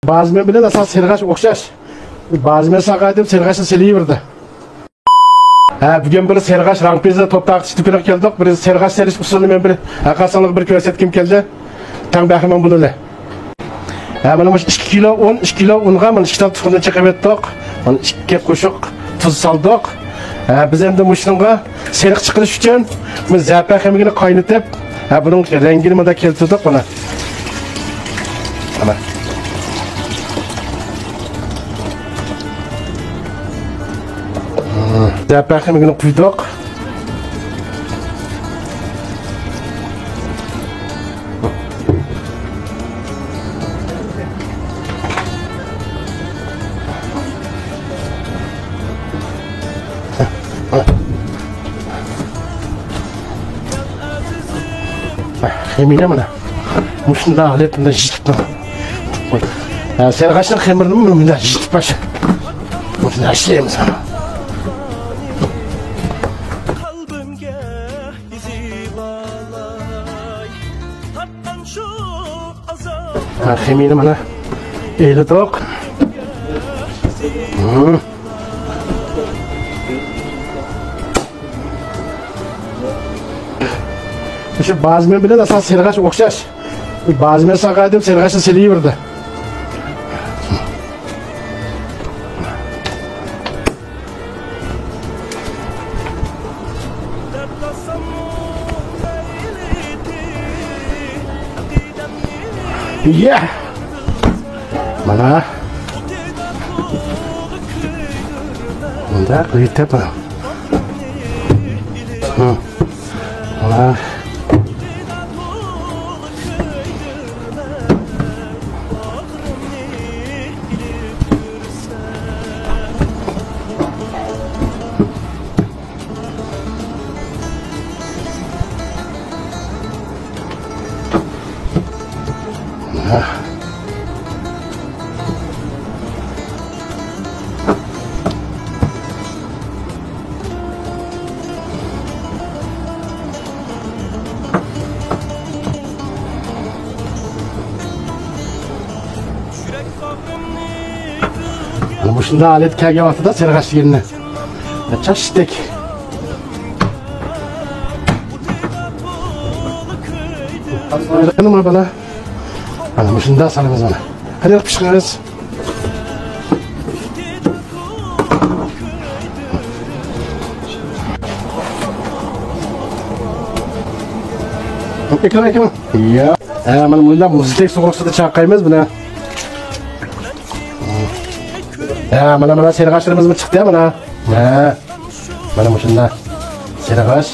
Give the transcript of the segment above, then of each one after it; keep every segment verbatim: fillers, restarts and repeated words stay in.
بازمەن بىلەن ئاساسىي سېرىغاچ ئوخشاش. بازمەن ساقايدىم، سېرىغاچنى سېلىۋېرىدۇ. ھە، بۈگۈن بىر سېرىغاچ رامپىزنى توپ تارقىتىش دۇكىنىغا كەلدۇق. بىر سېرىغاچ سېلىش ئۇسۇلىنى مەن بىر ھەرقايسىڭلارغا بىر كۆرسەتكۈم كەلدى. تەڭ بەھرىمەن بولىلى. ھە، مانا مۇشۇ ئىككى كىلو ئۇن، ئىككى كىلو ئۇنغا مانا ئىككى تال تۇخۇمدىن چىقىۋەتتۇق. مانا ئىككى قوشۇق تۇز سالدۇق. ھە، بىز ئەمدى مۇشۇنىڭغا سېرىق چىقىرىش ئۈچۈن بىز زەپەرخەمىكىنى قاينىتىپ، ھە، بۇنىڭ رەڭگىنى مۇنداق كەلتۈردۇق مانا. مانا. زەپەرخەمىكىنى قۇيدۇق. خېمىينى مانا مۇشۇنداق ھالەتتە يىتىپ. ھە، سەرغاچنىڭ خېمىرىنى مۇنداق يىتىپ باش. مۇشۇنداق ئىشلەيمىز. ھە، خېمىينى مانا ئېلىدۇق. شۇ بازمەن بىلەن ئاساسىي سېرىغاچ ئوخشاش. بازمەن ساقايدىم، سېرىغاچنى سېلىۋېرىدۇ. يا. مانا. مۇنداق قىلىپ تېپىڭ. ھە. مانا. مۇشۇنداق ھالەتكە كەلگەن ۋاقتىدا سېرىغاچ دېگەننى چاچتەك. مانا بالا. مانا مۇشۇنداق سالىمىز مانا. قېنى پىشقىرىمىز. ئېكىڭ، ئېكىڭ. يا. ھە، مانا مۇنداق مۇزدەك سوغۇق سۇدا چايقايمىز بۇنى. ھە، مانا، مانا سېرىغاچلىرىمىزمۇ چىقتى، مانا. ھە. مانا مۇشۇنداق سېرىغاچ.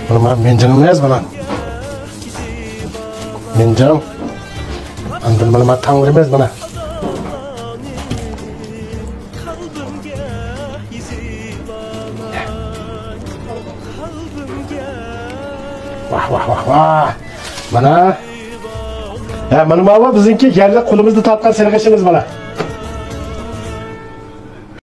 بۇنى مانا مىنجىڭ ئەمەس، مانا. مىنجىڭ. ئاندىن مانا، مانا تاڭلىرىمىز، مانا. ۋاھ، ۋاھ، ۋاھ، ۋاھ. مانا. ھە، مانا ماۋۇ بىزنىڭكى يەرلىك قولىمىزدا تارتقان سېرىغىچىمىز مانا.